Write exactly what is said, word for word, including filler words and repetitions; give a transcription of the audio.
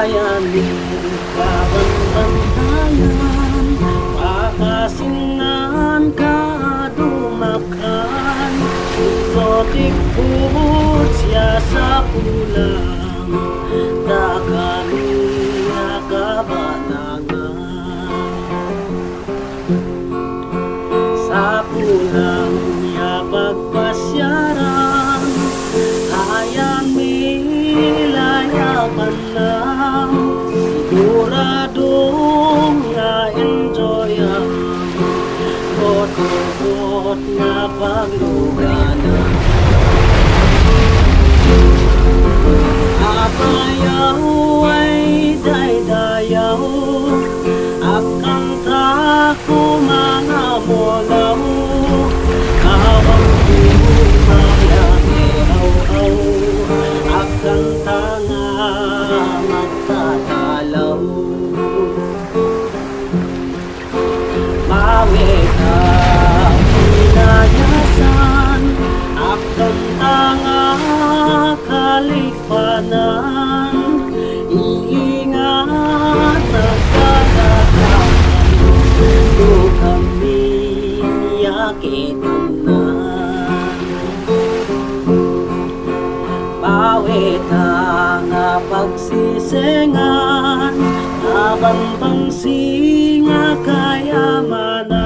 Ayan ni kabanbantayan, pakasinnan ka dumaklan, exotic foods ya sapulang, dakami a kabanangan. Sapulang ya pagpasiaran, ayan ni layapannam, siguradom nga enjoyam, butbut nga pagluganan. Apayaw ay daydayaw, akkanta ko manamulaw, awan ko mayaw-aw, akkanta nga magtatalaw. Mawit a pinayasan, akkanta nga kalikpanan, iingat a kadakalan, dukammi a kitannan. Pawita nga pagsisengan, abanbansi nga kayamanan.